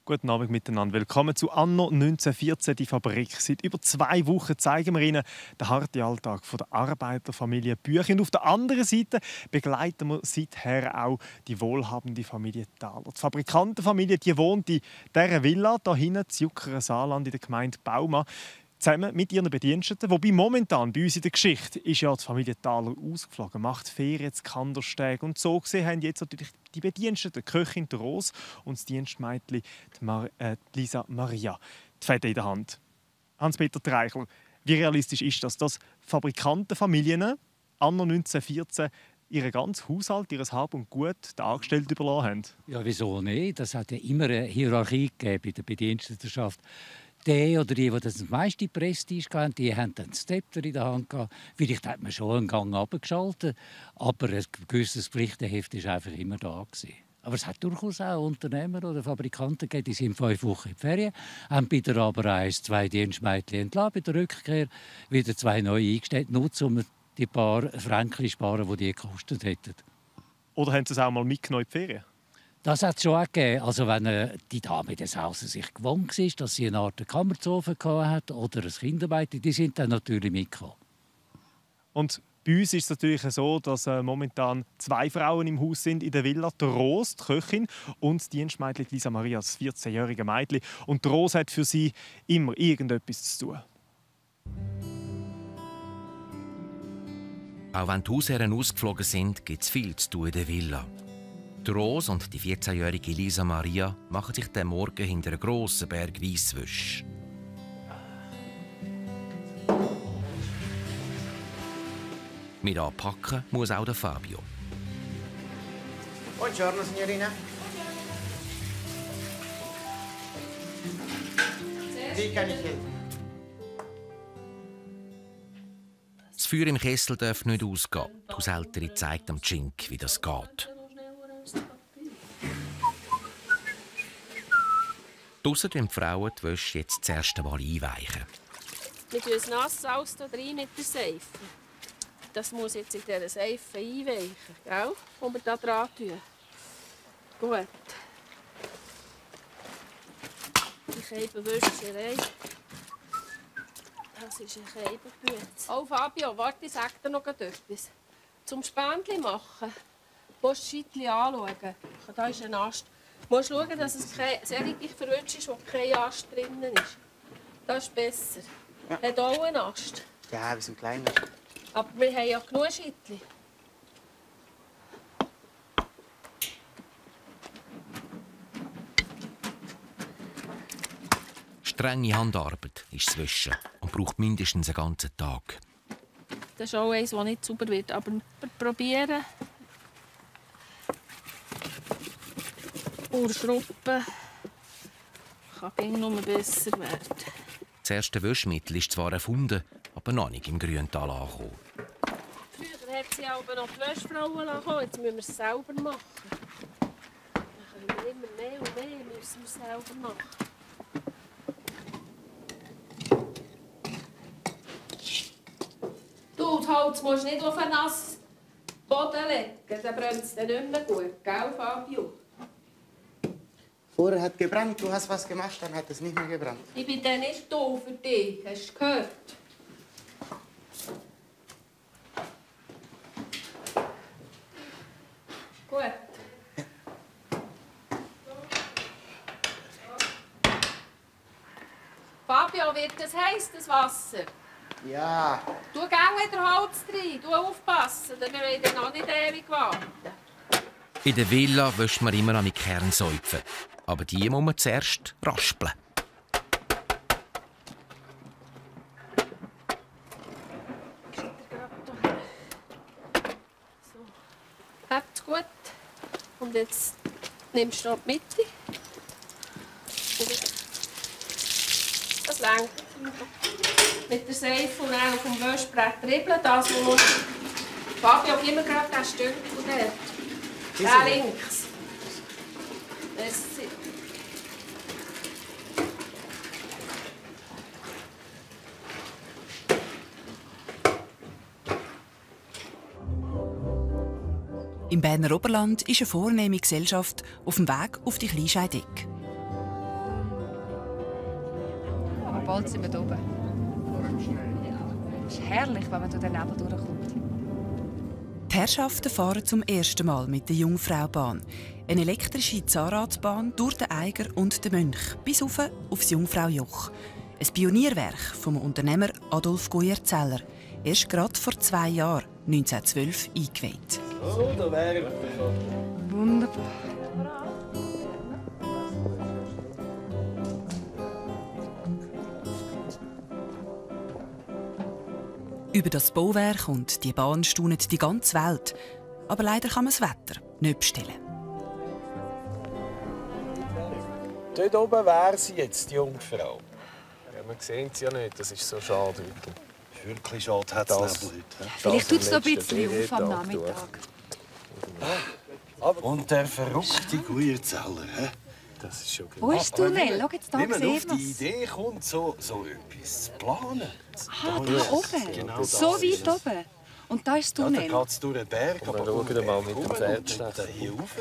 Guten Abend miteinander. Willkommen zu Anno 1914, die Fabrik. Seit über 2 Wochen zeigen wir Ihnen den harten Alltag der Arbeiterfamilie Büchi. Und auf der anderen Seite begleiten wir seither auch die wohlhabende Familie Thaler. Die Fabrikantenfamilie die wohnt in dieser Villa hier hinten, in Juckeren Saarland, in der Gemeinde Bauma, zusammen mit ihren Bediensteten. Wobei momentan bei uns in der Geschichte ist ja die Familie Thaler ausgeflogen, macht Ferien zu Kandersteg. Und so gesehen haben jetzt natürlich die Bediensteten, die Köchin die Rose und das Dienstmädchen Lisa Maria, die Fäden in der Hand. Hans-Peter Treichel, wie realistisch ist das, dass Fabrikantenfamilien anno 1914 ihren ganzen Haushalt, ihr Hab und Gut den Angestellten überlassen haben? Ja, wieso nicht? Das hat ja immer eine Hierarchie gegeben in der Bedienstetenschaft. Die oder die das meiste Prestige hatten, die haben dann das Zepter in der Hand gehabt. Vielleicht hat man schon einen Gang runtergeschaltet, aber ein gewisses Pflichtenheft war einfach immer da gewesen. Aber es hat durchaus auch Unternehmer oder Fabrikanten gegeben, die sind 5 Wochen in die Ferien, haben bei der Raberei 2 Dienstmädchen entlassen, bei der Rückkehr wieder 2 neue eingestellt, nur um die paar Franken sparen, die die gekostet hätten. Oder haben sie es auch mal mitgenommen in die Ferien? Das hat es schon gegeben. Also wenn die Dame des Hauses sich gewohnt war, dass sie eine Art Kammerzofen hatte oder ein Kindermädchen, die sind dann natürlich mitgekommen. Und bei uns ist es natürlich so, dass momentan 2 Frauen im Haus sind in der Villa. Die Rose, die Köchin, und das Dienstmädchen Lisa Maria, das 14-jährige Mädchen. Und die Rose hat für sie immer irgendetwas zu tun. Auch wenn die Hausherren ausgeflogen sind, gibt es viel zu tun in der Villa. Die Rose und die 14-jährige Lisa Maria machen sich den Morgen hinter einem grossen Berg Weisswäsche. Mit anpacken muss auch der Fabio. Buongiorno, signorina. Wie kann ich helfen? Das Feuer im Kessel darf nicht ausgehen. Die Haushälterin zeigt am Cink, wie das geht. Draussen tun die Frauen die Wäsche jetzt das erste Mal einweichen. Wir tun das Nasssalz hier rein mit der Seife. Das muss jetzt in dieser Seife einweichen, gell? Und wir da dran tun. Gut. Die Scheibenwäscherei. Das ist ein Scheibenpütz. Oh Fabio, warte, ich sag dir noch etwas. Zum Spendli machen, musst du das Scheitchen anschauen. Da ist ein Ast. Du musst schauen, dass es sehr verwünscht ist, wo kein Ast drinnen ist. Das ist besser. Ja. Hat auch einen Ast. Ja, wir sind kleiner. Aber wir haben ja genug Scheitchen. Strenge Handarbeit ist das Wäschen und braucht mindestens einen ganzen Tag. Das ist auch eines, das nicht sauber wird. Aber wir probieren. Urschruppen kann nur besser werden. Das erste Wäschmittel ist zwar erfunden, aber noch nicht im Grüntal angekommen. Früher hat sie aber noch die Wäschfrauen angekommen. Jetzt müssen wir es selber machen. Dann können wir immer mehr und mehr müssen wir es selber machen. Du, das Holz musst du nicht auf einen nassen Boden legen. Dann brennt es dann nicht mehr gut. Gell, Fabio? Vorher hat gebrannt, du hast was gemacht, dann hat es nicht mehr gebrannt. Ich bin dann nicht da für dich, hast du gehört? Gut. Ja. Fabio, wird das heiß, das Wasser? Ja. Du geh wieder Holz rein, du aufpassen, dann wollen wir noch nicht ewig warten. In der Villa wäscht man immer an die Kernsäufen. Aber die muss man zuerst raspeln. So. Habt's gut. Und jetzt nimmst du die Mitte. Das längt. Mit der Seife und auch auf dem Wäschbrett dribbeln. Das muss Fabio, gib mir gerade das Stück von der. Da links. Merci. Im Berner Oberland ist eine vornehme Gesellschaft auf dem Weg auf die Kleinscheideck. und bald sind wir da oben. Es ist herrlich, wenn man durch den Nebel durchkommt. Die Herrschaften fahren zum ersten Mal mit der Jungfraubahn. Eine elektrische Zahnradbahn durch den Eiger und den Mönch bis auf aufs Jungfraujoch. Ein Pionierwerk vom Unternehmer Adolf Guyer-Zeller. Erst gerade vor 2 Jahren, 1912, eingeweiht. Oh, da wären wir. Wunderbar. Über das Bauwerk und die Bahn staunet die ganze Welt. Aber leider kann man das Wetter nicht bestellen. Dort oben wäre sie jetzt, die Jungfrau. Ja, man sieht sie ja nicht, das ist so schade. Wirklich schade hat es Nebel heute. Vielleicht tut es noch ein bisschen auf am Nachmittag. Und der verrückte Guyer-Zeller. Das ist schon gut. Wo ist der Tunnel? Schau jetzt, da Wie man auf sieht man die es. Idee kommt, so etwas zu planen. Ah, da oben. Genau So das weit ist es. oben. Und da ist der Ja, dann Tunnel. geht es durch den Berg. Und dann schauen wir mal mit dem Pferd und dann hier rauf.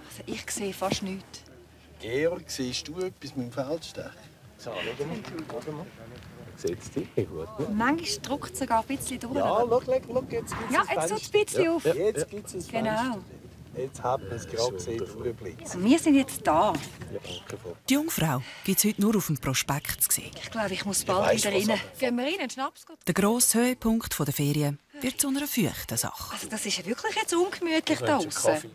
Also ich sehe fast nichts. Georg, siehst du etwas mit dem Feldstech? So, schau mal. Sieht es dich gut? Ne? Manchmal drückt es sogar ein bisschen durch. Ja, schau, jetzt gibt es Ja, jetzt tut es ein bisschen auf. Jetzt gibt es ein Genau. Fenster. Jetzt hat man es gerade gesehen vor dem Blitz. Und wir sind jetzt da. Ja, danke. Die Jungfrau gibt es heute nur auf dem Prospekt zu sehen. Ich glaube, ich muss bald wieder rein. Gehen wir rein, einen Schnaps? Der grosse Höhepunkt der Ferien wird zu einer feuchten Sache. Also das ist ja wirklich jetzt ungemütlich da draußen.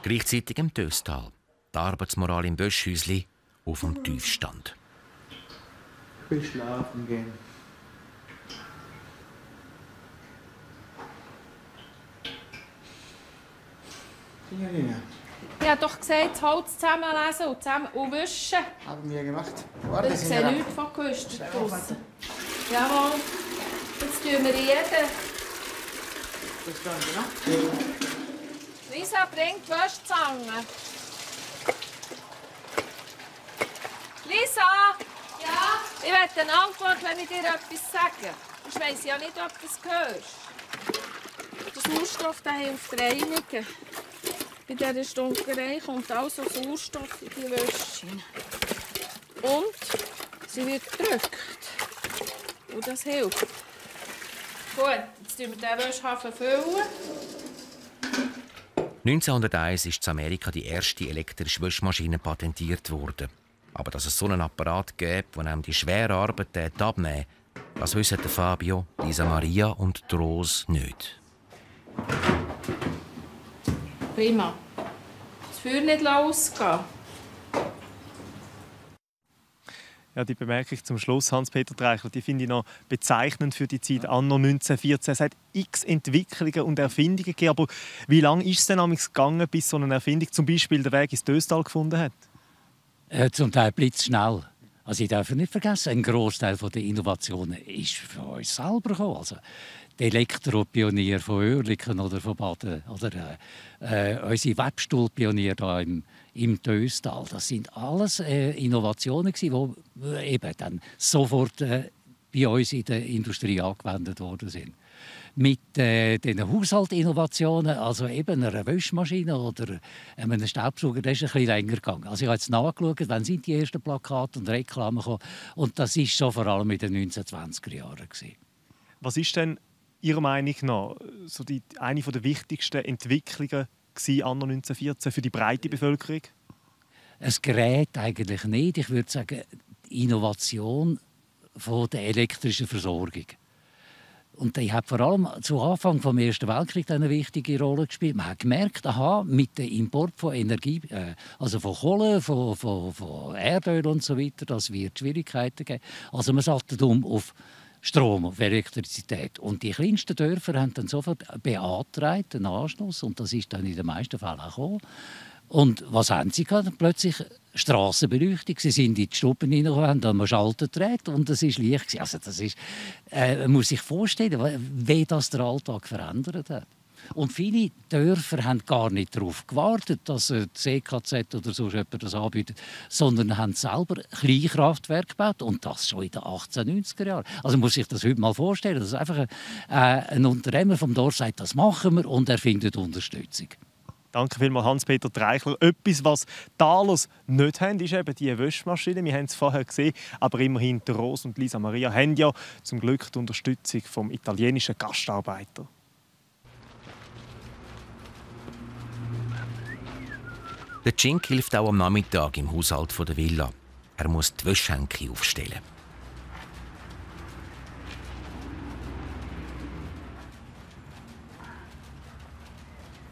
Gleichzeitig im Töstal. Die Arbeitsmoral im Böschhäusli auf dem Tiefstand. Ich will schlafen gehen. Signorina, Ich habe doch gesagt, das Holz zusammenlesen und zusammen wischen. haben wir gemacht. Ich Warte, sehe Signora. nichts von gewischt draussen. Jawohl. Jetzt tun wir jeden. Das kann ich, ne? Lisa, bringt die Wäschzange. Lisa! Ja? Ich will eine Antwort, wenn ich dir etwas sage. Ich weiss ja nicht, ob du es hörst. Der Sauerstoff der hilft reinigen. Bei dieser Stunkerei kommt also Sauerstoff in die Wäsche. Und sie wird gedrückt. Und das hilft. Gut, jetzt füllen wir den Wäschehafen füllen. 1901 ist in Amerika die erste elektrische Wäschmaschine patentiert worden. Aber dass es so einen Apparat gibt, der einem die schwere Arbeit abnehmen, das wissen Fabio, Lisa Maria und Rose nicht. Prima. Das Feuer nicht ausgehen. Ja, die Bemerkung zum Schluss, Hans-Peter Treichler, die finde ich noch bezeichnend für die Zeit anno 1914. Es hat x Entwicklungen und Erfindungen gegeben, aber wie lange ist es denn gegangen, bis so eine Erfindung zum Beispiel den Weg ins Töstal gefunden hat? Zum Teil blitzschnell. Also ich darf nicht vergessen, ein Großteil der Innovationen ist von uns selber gekommen. Also die Elektropionier von Oerlikon oder von Baden oder unsere Webstuhlpionier hier im Töstal. Das sind alles Innovationen, die eben dann sofort bei uns in der Industrie angewendet worden sind. Mit den Haushaltsinnovationen, also eben einer Wäschmaschine oder einem Staubsauger, das ist ein bisschen länger gegangen. Also ich habe jetzt nachgeschaut, wann sind die ersten Plakate und Reklamen gekommen. Und das war so vor allem in den 1920er Jahren. Was ist denn Ihrer Meinung nach so eine der wichtigsten Entwicklungen anno 1914 für die breite Bevölkerung? Es gerät eigentlich nicht. Ich würde sagen, die Innovation von der elektrischen Versorgung. Und die hat vor allem zu Anfang des Ersten Weltkriegs eine wichtige Rolle gespielt. Man hat gemerkt, aha, mit dem Import von Energie, also von Kohle, von Erdöl und so weiter, das wird Schwierigkeiten geben. Also man schaltet auf Strom, auf Elektrizität. Und die kleinsten Dörfer haben dann sofort beantragt, einen Anschluss. Und das ist dann in den meisten Fällen auch gekommen. Und was haben sie gehabt? Plötzlich Strassenbeleuchtung. Sie sind in die Stuben hineingekommen, haben einen Schalter gedreht und es war Licht. Also das ist, man muss sich vorstellen, wie das der Alltag verändert hat. Und viele Dörfer haben gar nicht darauf gewartet, dass die CKZ oder so jemand das anbietet, sondern haben selber Kleinkraftwerke gebaut und das schon in den 1890er Jahren. Also man muss sich das heute mal vorstellen, dass einfach ein Unternehmer vom Dorf sagt, das machen wir und er findet Unterstützung. Danke vielmals, Hans-Peter Treichler. Etwas, was Talos nicht haben, ist eben die Wäschmaschine. Wir haben es vorher gesehen, aber immerhin Rose und Lisa Maria haben ja zum Glück die Unterstützung vom italienischen Gastarbeiter. Der Cink hilft auch am Nachmittag im Haushalt der Villa. Er muss die Wäschhänke aufstellen.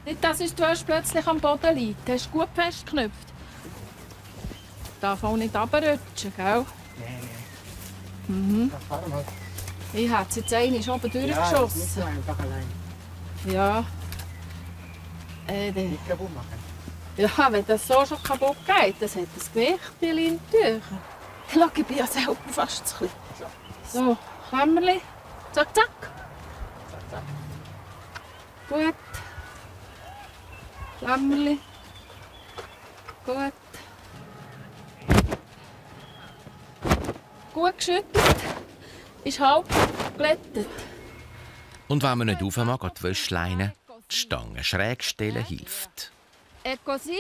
Nicht, dass die Wäsche plötzlich am Boden liegt. Hast du gut festgeknüpft. Darf auch nicht runterrutschen, gell? Nee. Fahr mal. Ich habe es jetzt einmal oben durchgeschossen. Nicht so einfach allein. Ja. Nicht kaputt machen. Ja, wenn das so schon kaputt geht, das hat das Gewicht, die Lintücher. Schau, ich bin ja selber fast zu klein. So, Klemmerli. Zack, zack. Zack, zack. Gut. Klemmerli. Gut. Gut geschüttelt. Ist halb geglättet. Und wenn man nicht rauf mag, die Wäschleine, die Stange schräg stellen hilft. E così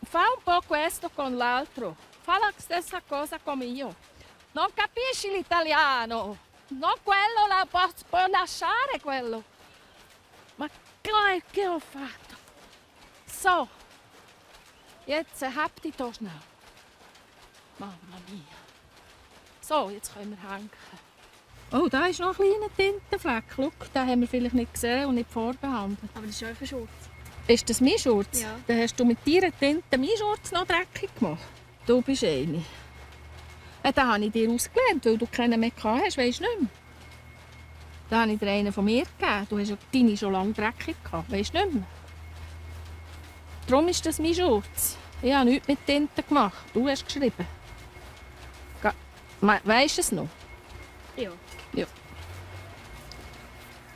fa un po' questo con l'altro. Fa la stessa cosa come io. Non capisci l'italiano? No, quello la può lasciare quello. Ma che ho fatto? So. Jetzt habt ihr doch schnell. Mamma mia. So, jetzt können wir hängen. Oh, da ist noch ein kleiner Tintenfleck. Schau, den haben wir vielleicht nicht gesehen und nicht vorbehandelt. Aber das ist euer Schurz. Ist das mein Schurz? Ja. Dann hast du mit deiner Tinte meinen Schurz noch dreckig gemacht. Du bist eine. Den habe ich dir ausgelernt, weil du keinen mehr hast, weisst du nicht mehr. Den habe ich dir einen von mir gegeben. Du hast ja deine schon lange dreckig gehabt, weisst du nicht mehr. Darum ist das mein Schurz. Ich habe nichts mit Tinte gemacht. Du hast geschrieben. Weisst du es noch? Ja. Ja.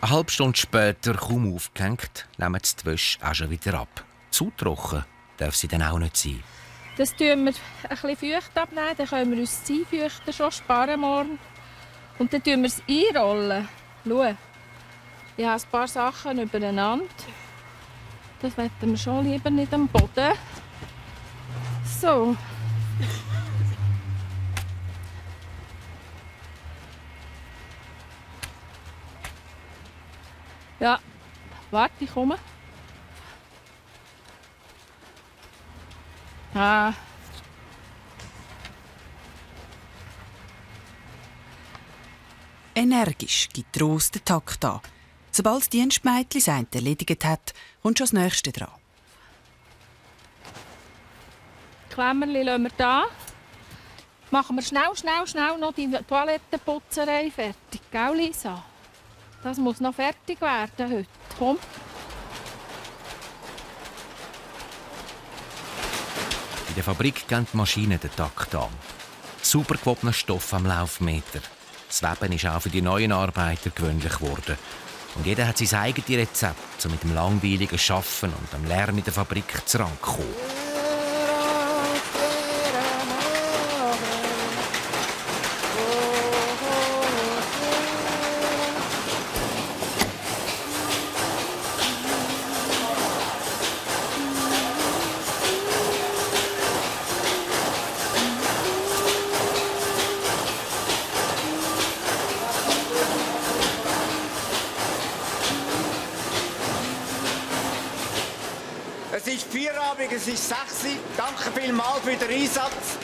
Eine halbe Stunde später, kaum aufgehängt, nehmen sie die Wäsche auch schon wieder ab. Zu trocken darf sie dann auch nicht sein. Das tun wir ein bisschen feucht abnehmen, dann können wir uns das Einfeuchten schon sparen morgen. Und dann tun wir es einrollen. Schau, ich habe ein paar Sachen übereinander. Das wollen wir schon lieber nicht am Boden. So. Ja, warte, ich komme. Ah. Energisch gibt Rose den Takt an. Sobald das Dienstmädchen sein erledigt hat, kommt schon das Nächste dran. Klemmerli lassen wir da. Machen wir schnell noch die Toilettenputzerei fertig, gell, Lisa? Das muss noch fertig werden heute. Komm. In der Fabrik geben die Maschinen den Takt an. Super gewobener Stoff am Laufmeter. Das Weben ist auch für die neuen Arbeiter gewöhnlich geworden. Und jeder hat sein eigenes Rezept, um mit dem langweiligen Arbeiten und dem Lärm in der Fabrik zu rankommen. Es ist Feierabend, es ist 6 Uhr. Danke vielmals für den Einsatz.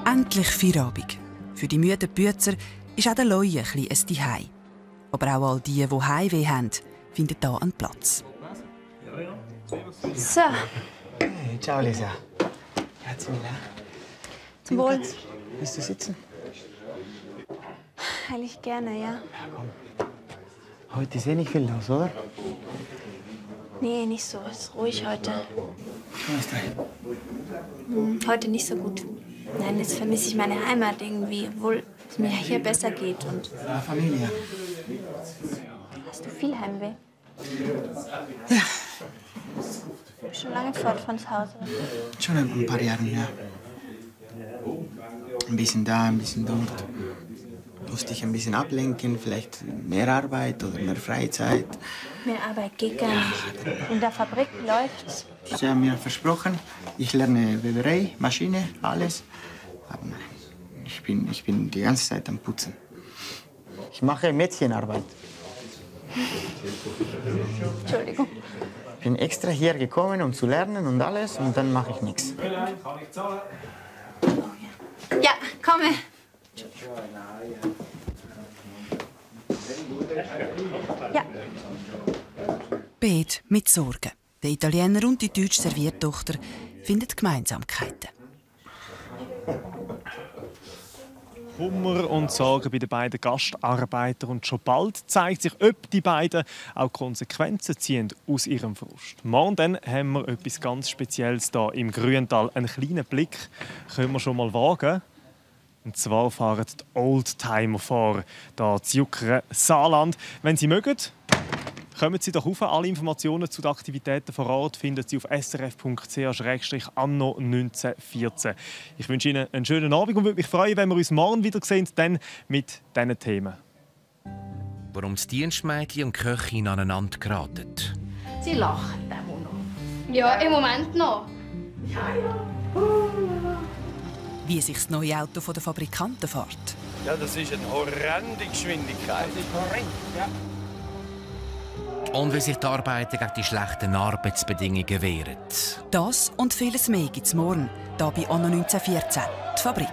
Endlich Feierabend. Für die müden Bützer ist auch der Leue ein Zuhause. Aber auch all die Heimweh haben, finden hier einen Platz. So, Hey, ciao Lisa. Grazie mille. zum Wohl. Willst du sitzen? Eigentlich gerne, ja. Ja, komm. Heute ist eh nicht viel los, oder? Nee, nicht so. Es ist ruhig heute. Was denn? Heute nicht so gut. Nein, jetzt vermisse ich meine Heimat irgendwie, obwohl es mir hier besser geht. Und La Familie. hast du viel Heimweh? Ja, Schon lange fort von zu Hause. schon ein paar Jahre, ja. Ein bisschen da, ein bisschen dort. Musste ich ein bisschen ablenken, vielleicht mehr Arbeit oder mehr Freizeit. Mehr Arbeit geht gar nicht. In der Fabrik läuft's. Sie haben mir versprochen, ich lerne Weberei, Maschine, alles. Aber nein, ich bin die ganze Zeit am Putzen. Ich mache Mädchenarbeit. Entschuldigung. Ich bin extra hier gekommen, um zu lernen und alles, und dann mache ich nichts. Ja, komme. Ja. Beet mit Sorgen. Der Italiener und die deutsche Serviertochter finden Gemeinsamkeiten. Kummer und Sorgen bei den beiden Gastarbeitern. Und schon bald zeigt sich, ob die beiden auch Konsequenzen ziehen aus ihrem Frust. Morgen dann haben wir etwas ganz Spezielles hier im Grüntal. Einen kleinen Blick können wir schon mal wagen. Und zwar fahren die Oldtimer vor, hier zu Juckeren, Saarland. Wenn Sie mögen, kommen Sie doch rauf. Alle Informationen zu den Aktivitäten vor Ort finden Sie auf srf.ch/anno 1914. Ich wünsche Ihnen einen schönen Abend und würde mich freuen, wenn wir uns morgen wieder sehen, dann mit diesen Themen. Warum das Dienstmädchen und die Köchin aneinander geraten. Sie lachen auch noch. Ja, im Moment noch. Wie sich das neue Auto der Fabrikanten fährt. Ja, das ist eine horrende Geschwindigkeit. Das ist horrend, ja. Und wie sich die Arbeiter gegen die schlechten Arbeitsbedingungen wehren. Das und vieles mehr gibt es morgen, hier bei Anno 1914, die Fabrik.